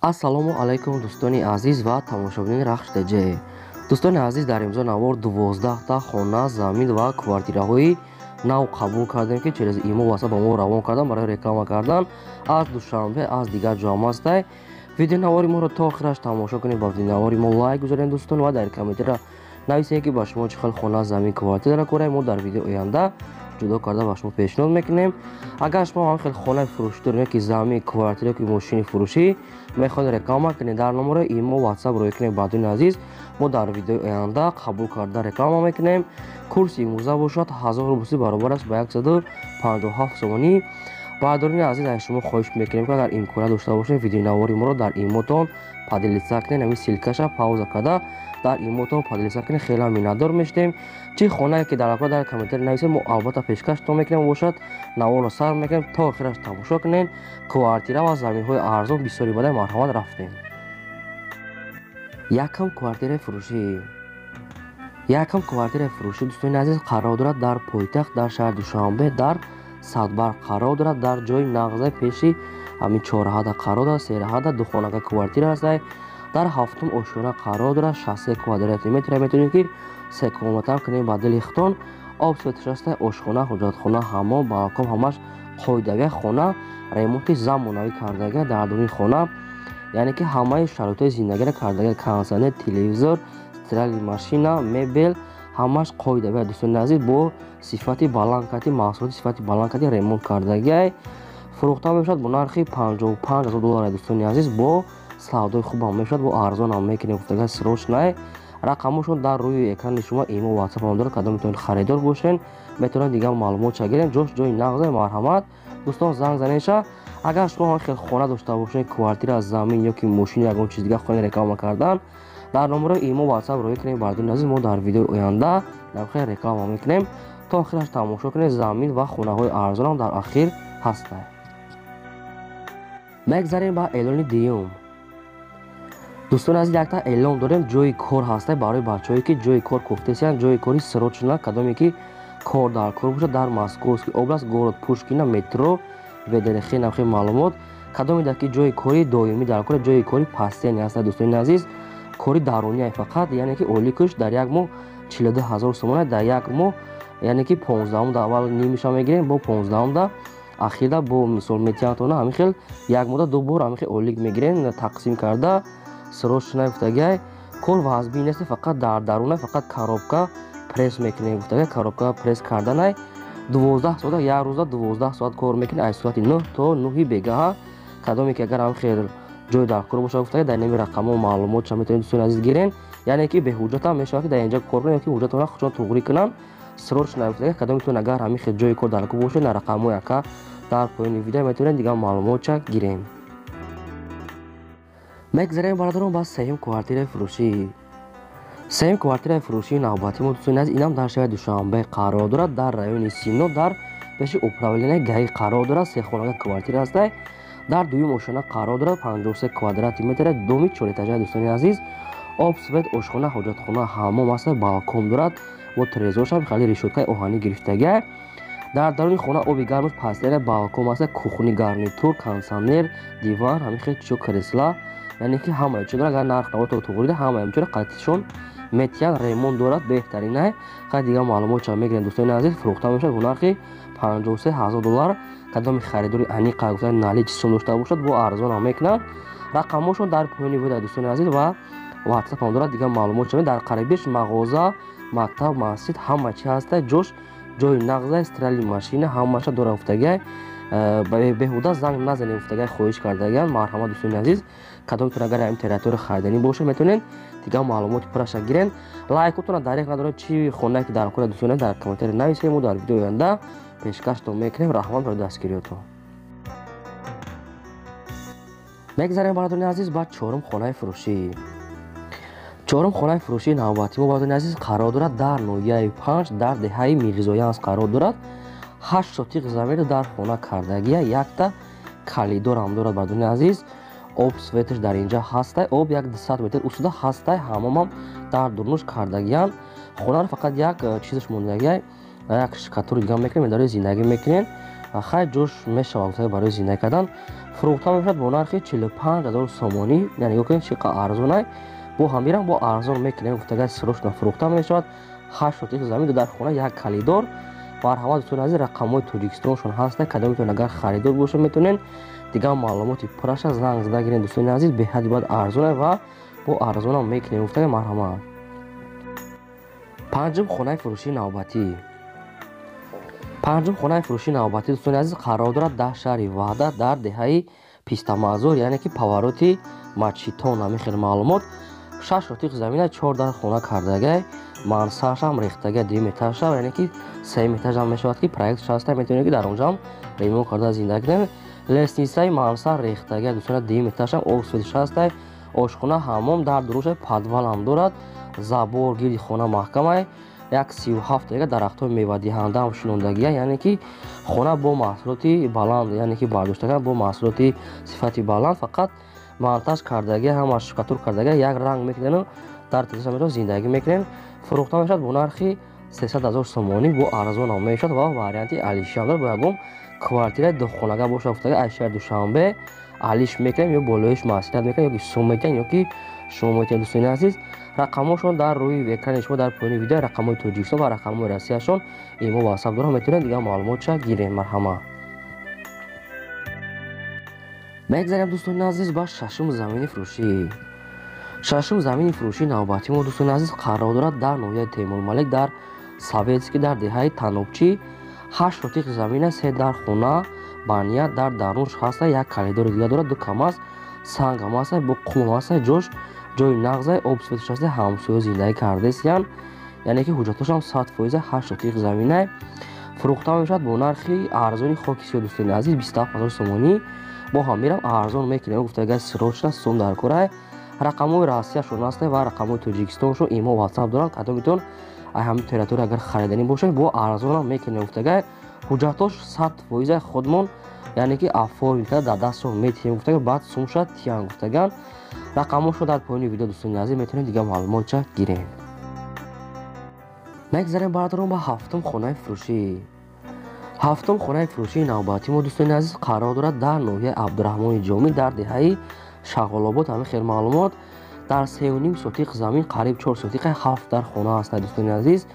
Ассалому алайкум, дӯстони азиз ва тамошобинони Рахш ТЖ. Дӯстони азиз, дар имзо навор 12та хона, замин ва квартираҳои нав қабул кардем, ки через имо, ватсап ба мо равон кардан барои реклама кардан аз Душанбе, аз дигар ҷоам ҳастай. Видеонавори моро то охираш тамошо кунед, ба видеонавори мо лайк гузоред, дӯстон, ва дар комментария нависед, ки ба шумо чӣ хел хона, замин, квартира кора. Мо дар видео оянда ҷудо карда ба шумо пешниҳод мекунем. Агар шумо ҳам хел хонаи фурӯшӣ доред, ки замин, квартира, ки мошини фурӯшӣ мехоҳед реклама кунед, дар номерои имо, ватсап рӯй кунед. Баъдуни азиз, мо дар видеои оянда қабул карда реклама мекунем. Курси имрӯза бошад 1000 рубли баробар аст ба 157 сомонӣ. Баъдони азиз, аз шумо хоҳиш мекунем, ки агар имконият дошта бошед, видеонавори моро дар имотон поделиться кунед. Ҳамин ссылка ша пауза карда дар имотон поделиться кунед, хеле миннатдор мешудем. Чӣ хонае ки дар дар комментарий нависед, мо албатта пешкаштон мекунем. Бошад, наворро сар мекунем, то охираш тамошо кунед. Квартира ва заминҳои арзон бисёри бадай. Марҳамат, рафтем. Якам квартираи фурӯшӣ. Якам квартираи фурӯшӣ, дӯстони азиз, қарор дорад дар пойтахт, дар шаҳри Душанбе, дар Садбарг қарор дорад, дар ҷои нағза, пеши ҳамин чорраҳада қарор дорад, сераҳада духонака квартира ҳастай. Дар ҳафтум ошёна қарор дорад, 63 квадрати метр. Метавонед, ки се комната кунед ба дили худтон. Об, свет аш ҳастай, ошхона, ҳоҷатхона, ҳаммом, балкон, ҳамаш қоидавия. Хона ремонти замонавӣ кардага дар дуни хона, яъне ки ҳамаи шароитҳои зиндагиро кардага: кондитсионер, телевизор, стиральный машина, мебел, ҳамаш қоидавия. Дӯстони азиз, бо сифати баланд кати маҳсулоти сифати баланд кати ремонт кардагиай. Фурӯхта мешавад бо нархи 55 000 доллар. Дӯстони азиз, бо савдои хубам мешавад, бо арзонам мекунем гуфтага. Срочный рақамошон дар рӯи экрани шумо, имо, ватсапам дорад. Кадом метавонед харидор бошен, метавонед дигар маълумотша гирем. Ҷош ҷои нағзе. Марҳамат, дӯстон, занг занеша. Агар шумо ҳам хел хона дошта бошед, квартира, замин ё ки мошин, ягон чиз дигар хоҳед реклама кардан, дар номерои имо, ватсап рӯй кунед. Бардони азиз, мо дар видеои оянда навхел реклама мекунем. То охираш тамошо кунед, замин ва хонаҳои арзонам дар ахир ҳастанд. Мегзарем ба эълони дуюм. Дӯстони азиз, якта эълон дорем, ҷои кор ҳастай барои бачаҳое, ки ҷои кор кофтесиянд. Ҷои кори срочно, кадоме ки кор дар кор бошад, дар Московский область, город Пушкино, метро ВДНХ. Навхел маълумот, кадоме ки ҷои кори доимӣ дар кор, ҷои кори постоянный ҳастад. Дӯстони азиз, кори даруние фақат, яъне ки ойликаш дар як моҳ 42 000 сомона дар як моҳ, яъне ки 15-умда аввал нимиша мегирем, бо 15-умда ахирда бо мисол метиҳантона. Ҳамин хел як моҳда ду бор ҳамин хел ойлик мегирем тақсим карда. Срочно гуфтагиай, кор вазбӣ нест, фақат дар даруна фақат коробка пресс мекунем гуфтагиай. Коробка пресс карданай, 12 соата, як рӯза 12 соат кор мекунем, аз соати 9 то 9-и бегаҳа. Кадоме ки агар ҳам хел ҷой дар кор бошад гуфтагиай, дар неми рақамҳо маълумотша метавонед, дӯстони азиз, гирен. Яъне ки беҳуҷҷатам мешавад, ки дар инҷа кор кунед, ки ҳуҷҷатона худшон туғрӣ кунанд. Срочно гуфтагиай, кадометон агар ҳамин хел ҷои кор дар кор бошед, на рақамҳои ака дар поёни видео метавонед дигар маълумотша гирем. Мегзарем, бародарон, ба сеюм квартираи фурӯшӣ. Сеюм квартираи фурӯшии навбатӣ мо, дӯстони азиз, инам дар шаҳри Душанбе қарор дорад, дар райони Сино, дар пеши управления ГАИ қарор дорад. Сехонага квартира ҳастай, дар дуюм ошёна қарор дорад, 53 квадрати метр, доми чорэтажа. Дӯстони азиз, об, свет, ошхона, ҳоҷатхона, ҳаммом ҳаста, балкон дорад бо трезоршам, хеле решётка и оҳанӣ гирифтагиай. Дар даруни хона оби гармаш пастера, балкон ҳаста, кухни гарнитур, кондитсионер, диван, ҳамин хел чизо, кресла, яъне ки ҳамаи чиз дорад. Агар нарх навото туғрида, ҳамаи чиро қатишон метиҳанд. Ремонт дорад, беҳтаринай. Хай, дигар маълумотша мегирем. Дӯстони азиз, фурӯхта мешавад бо нархи 53 000 доллар. Кадоми харидори аниқа гуфта наличный сум дошта бошад, бо арзонам мекунанд. Рақамҳошон дар поёни видео, дӯстони азиз, ва ватсапам дорад, дигар маълумотша. Дар қарибиш мағоза, мактаб, масҷид, ҳама чи ҳаста. Ҷош ҷои нағза, стиральный машина, ҳамаша дора гуфтагиай. Беҳуда занг назанед гуфтагиай, хоҳиш кардагиан. Марҳамат, дӯстони азиз, кадомтон агар ҳамин территория хариданӣ бошад, метавонед дигар маълумоти пурраша гирен. Лайкотона дареғ надоред. Чӣ хонае ки дар кора, дӯстони, дар комментария нависед, мо дар видеои оянда пешкаштон мекунем. Раҳмат барои дастгириётон. Мегзарем, бародарони азиз, ба чорум хонаи фурӯшӣ. Чорум хонаи фурӯшии навбатӣ мо, бародарони азиз, қарор дорад дар ноҳияи Панҷ, дар деҳаи Мирзоянс қарор дорад. 8 сотиқ заминро дар хона кардагия, якта калидорам дорад. Бародарони азиз, об, свет аш дар инҷа ҳастай, об як 200 метр усуда ҳастай, ҳаммомам дар дурнуш кардагиян. Хонаро фақат як чизаш мондагиай, як штукатурка дига мекунем, дарои зиндагӣ мекунем. Хай ҷош мешавад гуфта барои зиндагӣ кардан. Фурӯхта мешавад бо нархи 45 000 сомонӣ. Яъне нигоҳ кунед, чӣ қадр арзонай. Бо ҳамирам бо арзон мекунем гуфтага, срочно фурӯхта мешавад. 8 сотих замин, ду дар хона, як калидор. Марҳамат, дӯстони азиз, рақамҳои Тоҷикистоншон ҳаста. Кадометон агар харидор бошед, метавонед дигар маълумоти пурраша занг зада гиред. Дӯстони азиз, беҳади бояд арзонай ва бо арзонам мекунем гуфтага. Марҳамат. Панҷум хонаи фурӯшии навбатӣ. Панҷум хонаи фурӯшии навбатӣ, дӯстони азиз, қарор дорад дар шаҳри Ваҳдат, дар деҳаи Пистамазор, яъне ки повороти Мачитон. Ҳамин хел маълумот. 6 сотих замина, 4 дар хона кардагай, мансаршам рехтагай, дуюм этажша, яъне ки сеюм этажам мешавад, ки проект шаста, метавонед ки дар онҷам ремонт карда зиндагӣ кунед. Лестницаи мансар рехтагай, дӯстона, дуюм этажам об свет шастай, ошхона, ҳаммом дар дуруша, подвалам дорад, забор гирди хона маҳкамай, як 37 дега дарахтҳои мевадиҳандаам шинондагия. Яъне ки хона бо маҳсулоти баланд, яъне ки бардоштага бо маҳсулоти сифати баланд, фақат монтаж кардагия, ҳама штукатур кардагия, як ранг мекунем, дар теза метавон зиндагӣ мекунем. Фурӯхта мешавад бо нархи 300 000 сомонӣ, бо арзонам мешавад ва варианти алишиам дорад. Бо ягон квартираи духонага бошад гуфтага, аз шаҳри Душанбе алиш мекунем ё болоиш маслиҳат мекунем, ё ки сум метиҳем, ё ки шумо метиҳем. Дӯстони азиз, рақамҳошон дар рӯи экрани шумо, дар поёни видео, рақамҳои Тоҷикистон ва рақамҳои Россияшон имо ватсап дорам, метавонед дигар маълумотша гирем. Марҳамат. Мегзарем, дӯстони азиз, ба шашум замини фурӯшӣ. Шашум замини фурӯшии навбатии мо, дӯстони азиз, қарор дорад дар ноҳияи Темурмалик, дар Советский, дар деҳаи Танобчӣ. 8 сотих замина, 3 дар хона баня дар дарунш ҳаста, як калидори дига дорад, ду камаз сангам ҳаста, бо қумам ҳаста, ҷош ҷои нағзай, об светаш ҳаста, ҳамсоя зиндагӣ кардесиян, яъне ки ҳуҷҷатошам 100%. 8 сотих заминай фурӯхта мешавад бо нархи арзони хоки сиёҳ, дӯстони азиз, 27 000 сомонӣ. Бо ҳамирам арзон мекунем гуфтага, срочно сум дар корай. Рақамҳои Россияшон ҳаста ва рақамҳои Тоҷикистоншон имо ватсап доранд. Кадометон ай ҳамин территория агар хариданӣ бошед, бо арзонам мекунем гуфтага. Ҳуҷҷатош 100% худмон, яъне ки оформить карда дар дастшон метиҳем гуфтага, баъд сумша тиҳан гуфтаган. Рақамҳошо дар поёни видео, дӯстони азиз, метавонед дигар маълумотча гирем. Мегзарем, бародарон, ба ҳафтум хонаи фурӯшӣ. Ҳафтум хонаи фурӯшии навбатии мо, дӯстони азиз, қарор дорад дар ноҳияи Абдураҳмони Ҷомӣ, дар деҳаи Шағолобод. Ҳамин хел маълумот. Дар 3,5 сотиқ замин, қариб 4 сотиқа, 7 дар хона ҳаста, дӯстони азиз.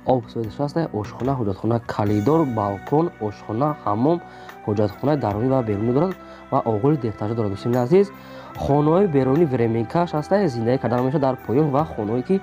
Об светаш ҳаста, ошхона, ҳуҷҷатхона, калидор, балкон, ошхона, ҳаммом, ҳуҷҷатхонаи дарунӣ ва берунӣ дорад ва оғули дехтаҷа дорад. Дӯстони азиз, хонаҳои берунӣ временкаш ҳаста, зиндагӣ кардан мешавад дар поён, ва хонаҳое ки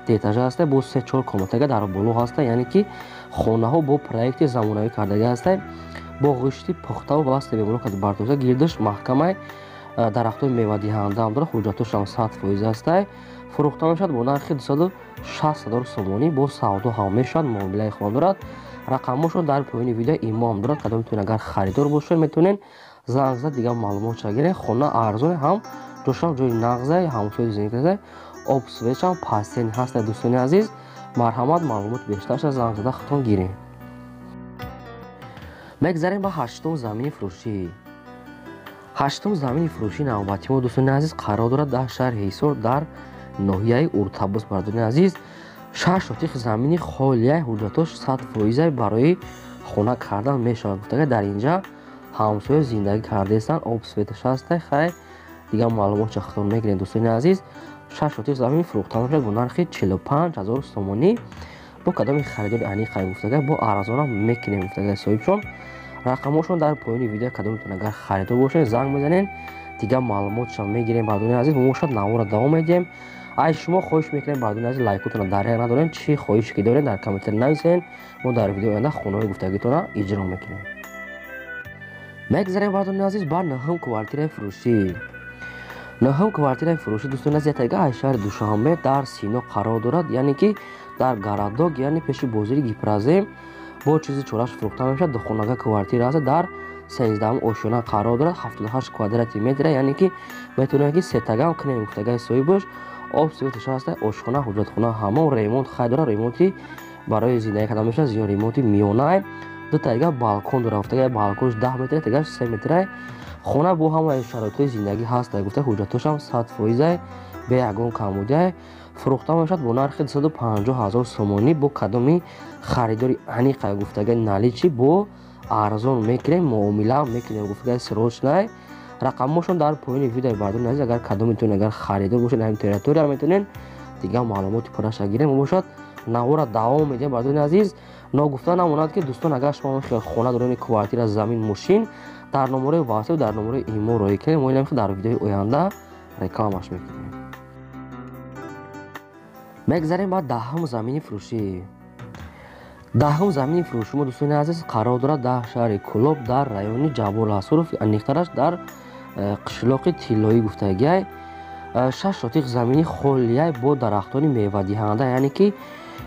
деэтажа ҳаста, бо 3-4 комнатага дар боло ҳаста, яъне ки хонаҳо бо проекти замонавӣ кардагӣ ҳаста, бо ғишти пухтаву васти беморо кад бардошта, гирдаш маҳкамай, дарахтҳои мевадиҳандаам дорад, ҳуҷҷатошам 100% ҳастай. Фурӯхта мешавад бо нархи 260 000 сомонӣ, бо савдо ҳам мешавад, муомилаи хона дорад. Рақамҳошон дар поёни видео имо ҳам дорад. Кадом метавонед агар харидор бошед, метавонед занг зада дигар маълумотша гиред. Хона арзоне, ҳам ҷошам ҷои нағзай, ҳамсояи зиндагӣ, об светшам пастен ҳаста. Дӯстони азиз, марҳамат, маълумоти бештарша занг зада худтон гиред. Мегзарем ба ҳаштум замини фурӯшӣ. Ҳаштум замини фурӯшии навбатии мо, дӯстони азиз, қарор дорад дар шаҳри Ҳисор, дар ноҳияи Уртабус. Бардони азиз, 6 сотих замини холияй, ҳуҷҷатош 100% барои хона кардан мешавад гуфтага. Дар инҷа ҳамсоя зиндагӣ кардаестанд, об светаш ҳастай. Хай, дигар маълумотча худтон мегиред, дӯстони азиз. 6 сотих замин фурӯхта мешавад бо нархи 45 000 сомонӣ. Бо кадоми харидори аниқ гуфтага, бо арзонам мекунем гуфтага соҳибшон. Рақамҳошон дар поёни видео, кадометон агар харидор бошед, занг мезанед, дигар маълумотшам мегирем. Бардони азиз, мо шояд навора давом медиҳем. Ай шумо хоҳиш мекунем, бардони азиз, лайкотонро дар як надорем, чӣ хоҳише ки доред, дар комментар нависед, мо дар видеои оянда хонаҳои гуфтагитонро иҷро мекунем. Мегзарем, бардони азиз, ба нӯҳум квартираи фурӯшӣ. Нӯҳум квартираи фурӯшӣ, дӯстони азиз, ятага аз шаҳри Душанбе дар Сино қарор дорад, яъне ки дар городок, яъне пеши бозори Гипрозем, бо чизи чораш фурӯхта мешавад. Духонага квартира аст, дар 13-ум ошёна қарор дорад, 78 квадрати метра, яъне ки метавонем ки сетагам кунем гуфтагаи соҳибаш. Об светаш ҳаста, ошхона, ҳуҷҷатхона, ҳамон ремонт хай дорад, ремонти барои зиндагӣ кардан мешавад, зиёд ремонти миёнай. Ду тайга балкон дорад гуфтага, балконш 10 метра, тагаш 3 метра. Хона бо ҳамаи шароитҳои зиндагӣ ҳаст гуфта, ҳуҷҷатошам 100% бе ягон камбудиай. Фурӯхта мешавад бо нархи 250 000 сомонӣ. Бо кадоми харидори аниқа гуфтага, наличи бо Арзон мекунем, муомила мекунем, гуфтагай срочный. Рақамҳошон дар поёни видеои бардорони азиз. Агар кадометон агар харидор бошед ҳамин территория, метавонед дигар маълумоти пурраша гирем. Бошад, навора давом медиҳем, бардорони азиз. Ногуфта намонад, ки дӯстон, агар шумо хона доред, квартира, замин, мошин, дар номерои ватсап, дар номерои имо роҳӣ кунед. Мо инам дар видеои оянда рекламаш мекунем. Мегзарем ба 10-ум замини фурӯшӣ. 10-ум замини фурӯши мо, дӯстони азиз, қарор дорад дар шаҳри Кӯлоб, дар райони Ҷаббор Расулов, аниқтараш дар қишлоқи Тиллоӣ гуфтагиай. 6 сотиқ замини холияй бо дарахтони мевадиҳанда, яъне ки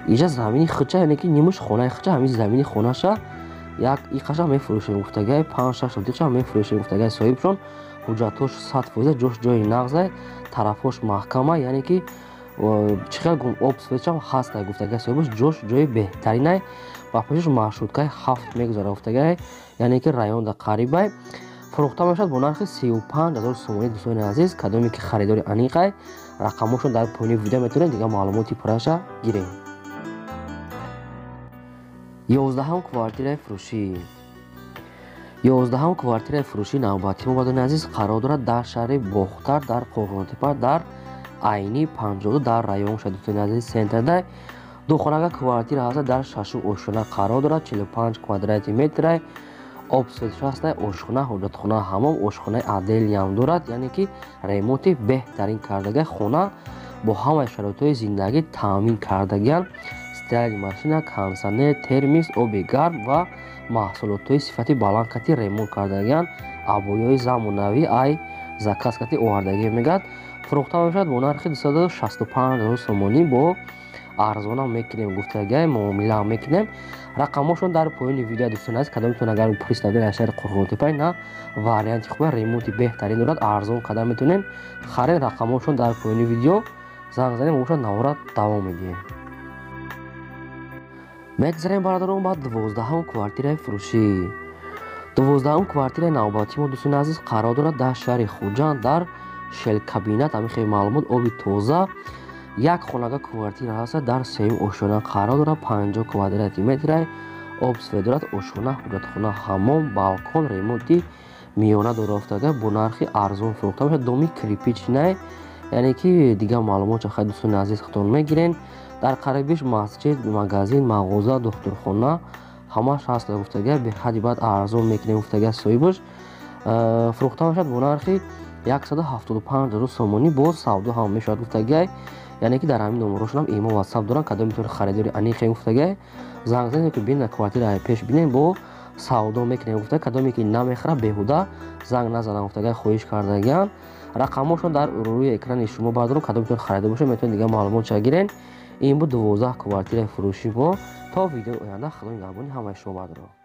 иҷа замини хича, яъне ки нимуш хонаи хича, ҳамин замини хонаша як иқаша мефурӯшем гуфтагиай. 5-6 сотиқша мефурӯшем гуфтагиай соҳибшон. Ҳуҷҷатҳош 100%, ҷош ҷои нағзай, тарафҳош маҳкама, яъне ки чӣ хел гум, об, свет шам ҳастай гуфтагиай соҳибаш. Ҷош ҷои беҳтаринай, ба пешаш маршруткаи 7 мегузара гуфтагиай, яъне ки районда қарибай. Фурӯхта мешавад бо нархи 35 000 сомонӣ. Дӯстони азиз, кадоме ки харидори аниқай, рақамҳошон дар поёни видео, метавонед дигар маълумоти пурраша гирем. 11-ум квартираи фурӯшӣ. 11-ум квартираи фурӯшии навбатӣ мо, бардорони азиз, қарор дорад дар шаҳри Бохтар, дар Қорғонтепа, дар Айни 52 дар район шад. Дӯстони азиз, центрда духонага квартира ҳаста, дар шашум ошхона қарор дорад, 45 квадрати метрай, об, свет ҳаста, ошхона, ҳоҷатхона, ҳамом, ошхонаи отдельный ам дорад, яъне ки ремонти беҳтарин кардагиа. Хона бо ҳамаи шароитҳои зиндагӣ таъмин кардагиан: стиральный машина, кондитсионер, термос, оби гарм ва маҳсулотҳои сифати баланд кати ремонт кардагиан. Обои ҳои замонавӣ ай заказ кати овардагӣ мегӯяд. Фурӯхта мешавад бо нархи 265 000 сомонӣ. Бо арзонам мекунем гуфтагиай, муомилаам мекунем. Рақамҳошон дар поёни видео, дӯстони азиз. Кадометон агар пристабел аз шаҳри Қурғонтепа, на варианти хуба, ремонти беҳтарин дорад, арзон карда метавонем харед. Рақамҳошон дар поёни видео, занг занем. Бошад, навора давом медиҳем. Мегзарем, бародарон, ба 12-ум квартираи фурӯшӣ. 12-ум квартираи навбатии мо, дӯстони азиз, қарор дорад дар шаҳри Хуҷанд, дар Шелкабинат. Ҳамин хел маълумот: оби тоза, як хонага квартира ҳаста, дар сеюм ошёна қарор дорад, 50 квадрати метрай, об, свет дорад, ошхона, ҳоҷатхона, ҳаммом, балкон, ремонти миёна дорофтага. Бо нархи арзон фурӯхта мешавад. Доми кирпичный, яъне ки дигар маълумот хай, дӯстони азиз, худтон мегирен. Дар қарибиш масҷид, магазин, мағоза, духтурхона ҳамаш ҳаст гуфтага. Беҳади баъд арзон мекунем гуфтага соҳибаш. Фурӯхта мешавад бо нархи 175 000 сомонӣ, боз савдо ҳам мешавад гуфтагиай. Яъне ки дар ҳамин номерошонам имо, ватсап доранд. Кадом метавонед харидори аниқе гуфтагиай, занг занед, ки бинед, квартира пеш бинед, бо савдо мекунем гуфта. Кадоме ки намехарад, беҳуда занг назананд гуфтагиай, хоҳиш кардагиан. Рақамҳошон дар рӯи экрани шумо бардорам. Кадом метавонед харидор бошед, метавонед дигар маълумотша гирен. Ин буд 12 квартираи фурӯши мо. То видеои оянда, худо нигаҳбони ҳамаи шумо, бардорам.